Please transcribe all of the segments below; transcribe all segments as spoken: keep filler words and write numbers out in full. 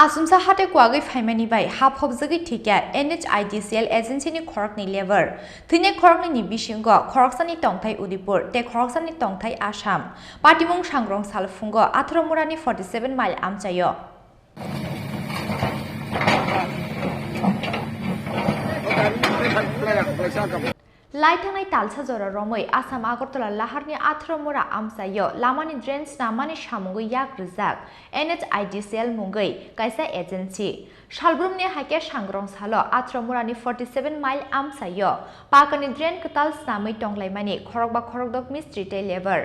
Asumsa hatai kuagwi phaimani bai ha phobjagwi thikya N H I D C L agency ni khoroknwi labour. Thwinai khoroknwi ni bisingo khoroksani tongthai Udaipur tei khoroksani tongthai Assam. Patimung sangrong salphungo Atharomurani forty seven mile amchaio. Lai thangnai talsa jora romwi Assam Agartala laharni Atharomura amchaio lamani drain snamani samungwi yak rijak N H I D C L mungwi kaisa agency. Salbrumni haikhe sangrong salo Atharomurani forty seven mile amchaio pakani drain kwtal snamwi tonglaimani khorokba khorokdok mistri tei labour.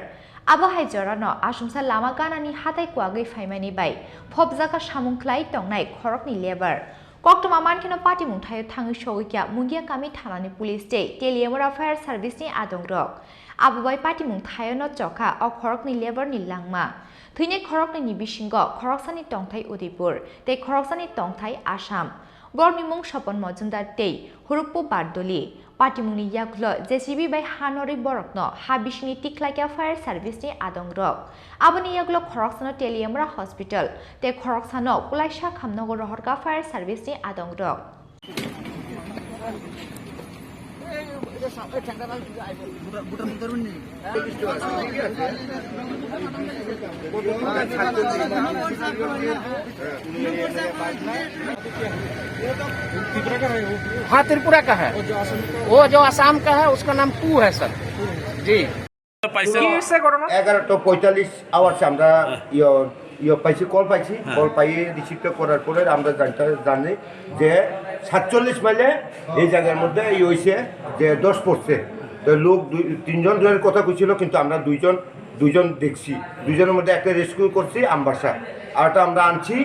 Abo hai jorano asumsa lama ganani hatai kuagwi phaimani bai phobjaka samung khlai tongnai khoroknwi labour. Koktwma mankheno patimung thaio thangwi sogwi kha Mungia kami thanani police tei Teliamura fire service ni adongrok. Abo bai patimung thaiono chokha o khoroknwi labour ni langma. Thwinai khoroknwi ni bisingo khoroksani tongthai Udaipur tei khoroksani tongthai Assam. Borokni mung Sopon Mojumdar tei Hurukpu Bardoli. Patimungni yagulo J C B bai ha norwi borokno ha bisingni tikhlaikha fire service ni adongrok. Aboni yagulo khoroksano Teliamura hospital tei khoroksano Kulaisa Khamnogo rohorkha fire service ni adongrok. हाँ, त्रिपुरा का है। वो जो असम का है, उसका नाम टू है, सर। जी। পাইছে। কি হৈছে ঘটনা? এগারোটা পঁয়তাল্লিশ আওয়ার্সে আমরা হ্যাঁ। ইয়ে, ইয়ে পাইছি, কল পাইছি। হ্যাঁ। কল পাইয়ে রিসিভটা করার পরে আমরা জানতে, জানি যে সাতচল্লিশ মাইলে এই জায়গার মধ্যে এই হয়েছে যে দশ পড়ছে। তো লোক দুই, তিনজন ধরে কথা কইছিল, কিন্তু আমরা দুইজন, দুইজন দেখছি। দুইজনের মধ্যে একটা রেস্কিউ করছি আমবাসা, আর একটা আমরা আনছি,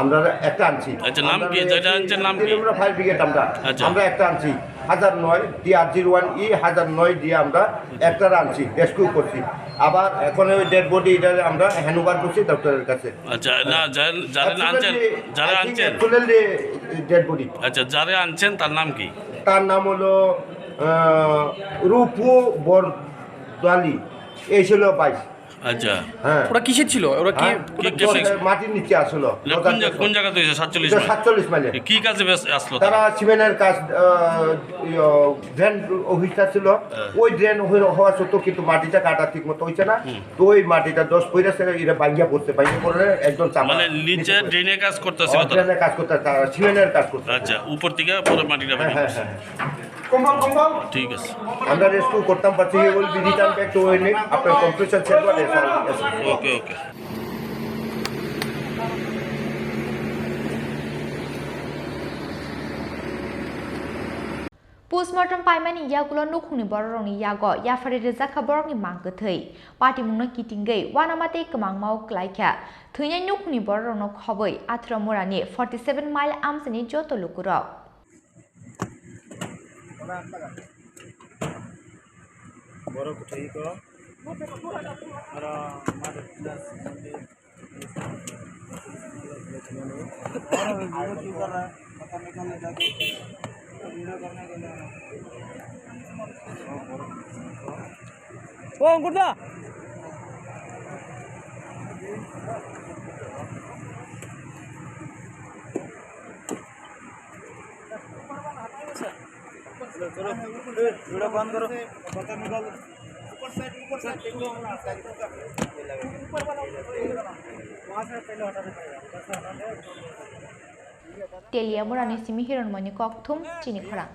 আমরা একটা আনছি। আচ্ছা, নাম আমরা কি? যেটা আনছেন নাম কি? ত্রিপুরা ফায়ার ব্রিগেড আমরা, আচ্ছা। আমরা একটা আনছি, হাজার নয় ডিআর জিরো ওয়ান ই হাজার নয় দিয়ে আমরা একটা আনছি, রেস্কিউ করছি। আবার এখন ওই ডেড বডি এটা আমরা হ্যান্ড ওভার করছি ডক্টরের কাছে। আচ্ছা, না, যা-, যারা আনছেন, actually, যারা I think আনছেন। Actually dead body. আচ্ছা, যারা আনছেন তার নাম কি? তার নাম হলো, আহ, রূপু বরদালি। এই ছিল বাইশ। আচ্ছা। হ্যাঁ। ওরা কিসের ছিল? ওরা কি, হ্যাঁ? ওরা কি, কিসের? মাটির নিচে আসলো। না, কোন জায়গা, কোন জায়গা থেকে এসে? সাতচল্লিশ এটা মাইল? সাতচল্লিশ মাইলে। কি কাজে ব্যস্ত আসলো তারা? তারা সিমেন্টের কাজ, আহ, ইয়ো, ড্রেন অফিসটা ছিল। হ্যাঁ। ওই ড্রেন হয়ে, হওয়া সত্ত্বেও কিন্তু মাটিটা কাটা ঠিক মতো হয়েছে না। হুম। তো ওই মাটিটা দশ পইরা ছিল, এটা ভাঙ্গিয়া পড়ছে, ভাঙ্গিয়া পড়ে একদম চাপা। মানে নিচে নিচে পড়ে। ড্রেনের কাজ করতেছে ও, কতটা? ড্রেনের কাজ করতে, তারা সিমেন্টের কাজ করতে। আচ্ছা, উপর থেকে পরে মাটিটা হ্যাঁ, বেরিয়ে হ্যাঁ, আসছে। হ্যাঁ। ঠিক আছে। আমরা রেস্কিউ করতাম পারছি, he will be return back to Oinik after completion set one. Okay, okay. Postmortem paimani yagulo nukhungni bororokni yago yaphari rijak kha borokni mang kwthwi. Patimungno kitingwi uanama tei kwmangmao kwlaikha. Thwinai nukhungni bororokno khobwi Atharomurani forty seven mile amchaini joto lukurok. Borok kwthwi kho. Oro mother plus video क्यों कर रहा है? पता नहीं कहाँ ले जाके वीडियो करने के लिए। ओ अंकुर दा। चलो, चलो, ए, वीडियो बंद करो। Teliamurani simi Hiranmoyni kokthum chini khorang.